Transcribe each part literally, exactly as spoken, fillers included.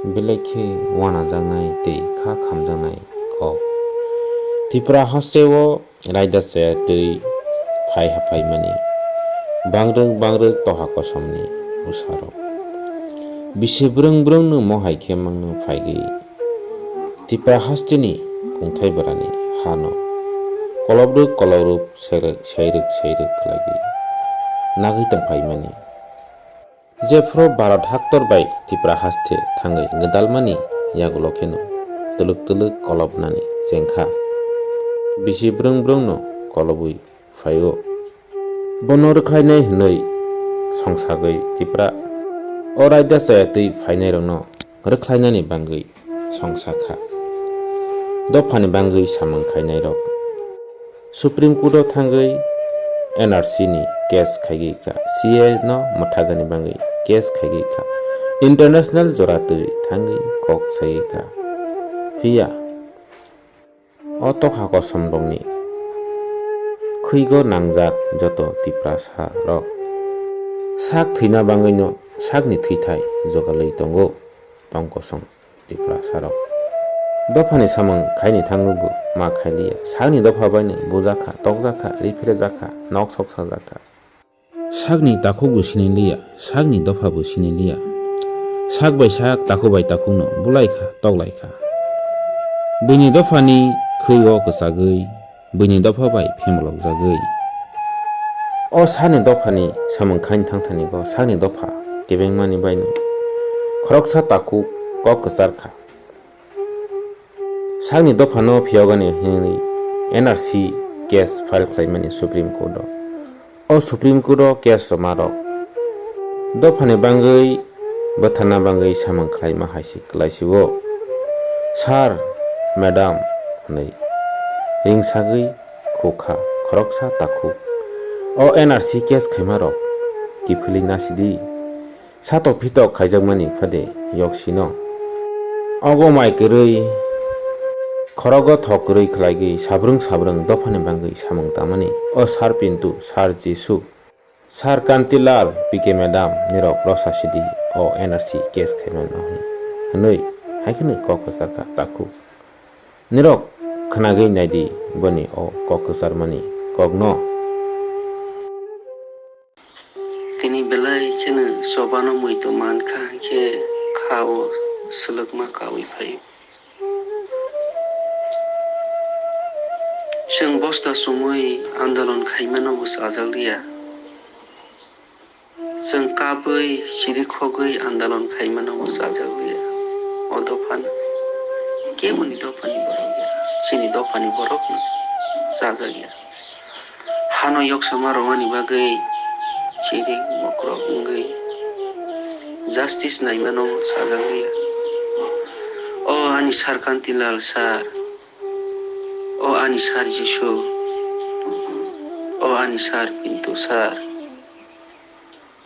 Belai khe wanajaknai tei kha khamjaknai kok. Tipra hasteo raida chaya twi phai haphaimani bangrwk bangrwk toha kosomni bwsarok. Bisi brwng brwngno mohai khe mangno phaigwi Tipra hasteni kungthai bwrani hano kolobrwk kolobrwk serwk sairwk sairwk khlaigwi nagwi tongphaimani. Jephru Bharat haktor bai Tipra haste thangwi gwdalmani yagulo kheno twlwk twlwk kolobnani chengkha. Bisi brwng brwngno kolobwi phaio. Bono rwkhlainai hwnwi songsagwi Tipra o raida chaya twi phainairokno rwkhlainani bangwi songsa kha. Dophani bangwi samung khainairok Supreme Court o thangwi N R C ni case khaigwi kha, C A A no mwthagani bangwi case khaigwi kha, international jora twi thangwi kok saigwi kha. Phiya o tokha kosom rokni khwigo nangjak joto Tiprasa rok sak thwina bangwino sakni thwithai jogalwi tongo tong kosong. Tiprasarok dophani samung khaini thangwi bo ma khailiya. Sakni dopha baino bujakha, tokjakha, riphirejakha, nok sok sajakha. Sakni takhukbo siniliya, sakni dophabo siniliya. Sak bai sak, takhuk bai takhukno bulaikha, toklaikha. Buini dophani khwi o kwchagwi, buini dopha bai phemlokjagwi. O sani dophani samung khaini thangthani go sani dopha kebengmani baino khoroksa takhuk kok kwchar kha. Sakni dophano phiyogani hwnwi N R C case file khlaimani Supreme Court o. O Supreme Court o case rwmarok dophani bangwi bwtharna bangwi samung khlaima hai se kwlaisio. Sir, madam, hwnwi ringsagwi khukha khoroksa takhuk. O N R C case khaimarok kiphilwi nasidi. Satok phitok khaijakmani phade yoksino. Ogo mai kwrwi khorogo thok kwrwi khlaigwi sabrwng sabrwng dophani bangwi samung tangmani. O Sir Pintu, Sir Jisu, Sir Kantilal, P K madam, nirok rosa sidi o N R C case khaimano hwnwi hai kheno kok kwchar kha takhuk. Nirok khwnagwi naidi boni o kok kwcharmani kokno. Tini belai kheno chobano muitu man kha, hinkhe kha-o swlwkma kaui phaio. Chwng bosta chumui andolon khaimano bo chajakliya. Chwng kapwi siri khogwi andolon khaimano bo chajakliya. O dophano keboni dophani borok ya, chini dophani borokno chajakya. Hano yoksama rwmani bagwi chiri mokrok wngwi justice naimano chajakliya. O ani Sir Kantilal sir, o ani Sir Jisu, o ani Sir Pintu sir,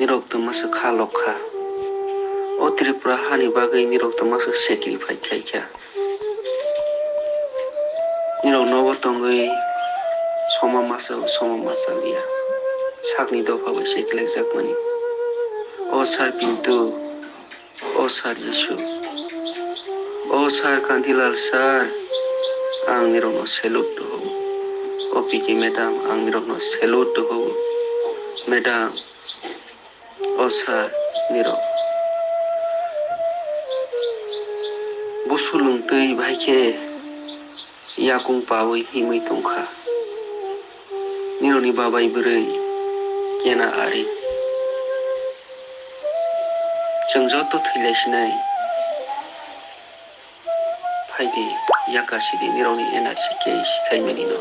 nirok twma se kha lok kha. O Tripura hani bagwi nirok twma se sacrifice khai kha. Nirok nogo tongwi soma masa, soma masa liya. Sakni dopha bai se khlaijakmani. O Sir Pintu, o Sir Jisu, o Sir Kantilal sir, ang nirokno salute tuho. O P K madam, ang nirokno salute tuho. Madam, o sir, nirok busulung twi bai khe yakung pawi himwi tongkha. Nirokni babai bwrwi kena ari. Chwng joto thwilaisinai. Phaidi, yaka sidi nirokni N R C case khaimani no.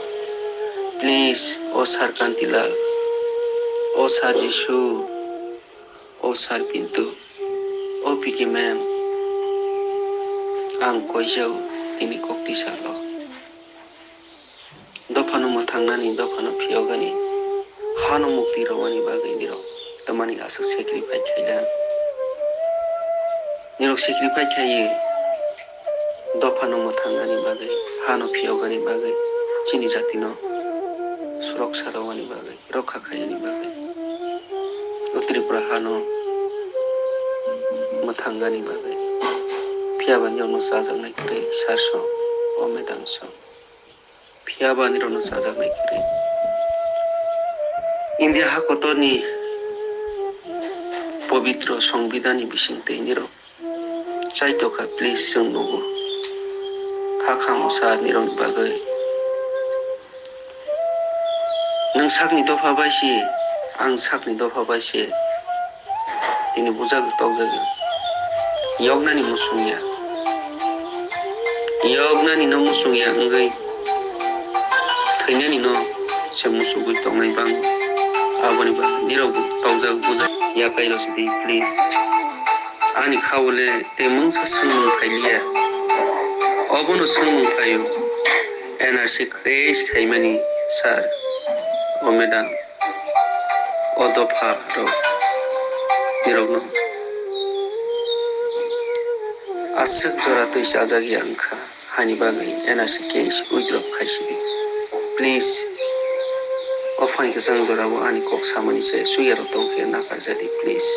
Please, o Sir Kantilal, o Sir Jisu, o Sir Pintu, o P K ma'am, ang koijao tini kok tisalo. Dophano mwthangnani, dophano phiyogani, hano mukti rwmani bagwi nirok tamani aswk sacrifice khaina. Nirok sacrifice khaiwi dophano mwthangnani bagwi, hano phiyogani bagwi, chini jatino suroksa rwmani bagwi, rokha khainani bagwi, o Tripura hano mwthangnani bagwi. Phiya ba nirokno chajaknai kwrwi, sir song, o madam song. Phiya ba nirokno chajaknai kwrwi. India hakotorni pobitro Songbidanni bisingtwi nirok chaitokha, please, chwng nugo. Kha khamo sir nirokni bagwi. Nwng sakni dopha bai se, ang sakni dopha bai se. Tini bujagwi tokjagwi. Yoknani muchung ya. Yoknani no muchung ya wngwi thwinani no se muchugwi tongnai bang. Aboni bagwi nirok bo tokjagwi bujak ya kailo sidi, please. Ani khao le tei mungsa swngmung phailiya. Obono swngmung phaio. N R C case khaimani sir, o madam, o dopha rok nirokno aswk jora twi chajak ya wngkha, hani bagwi N R C case withdraw khaisidi. Please, o phaini kwchang jorao ani kok samani se suyarok tongkhe nakarjadi, please.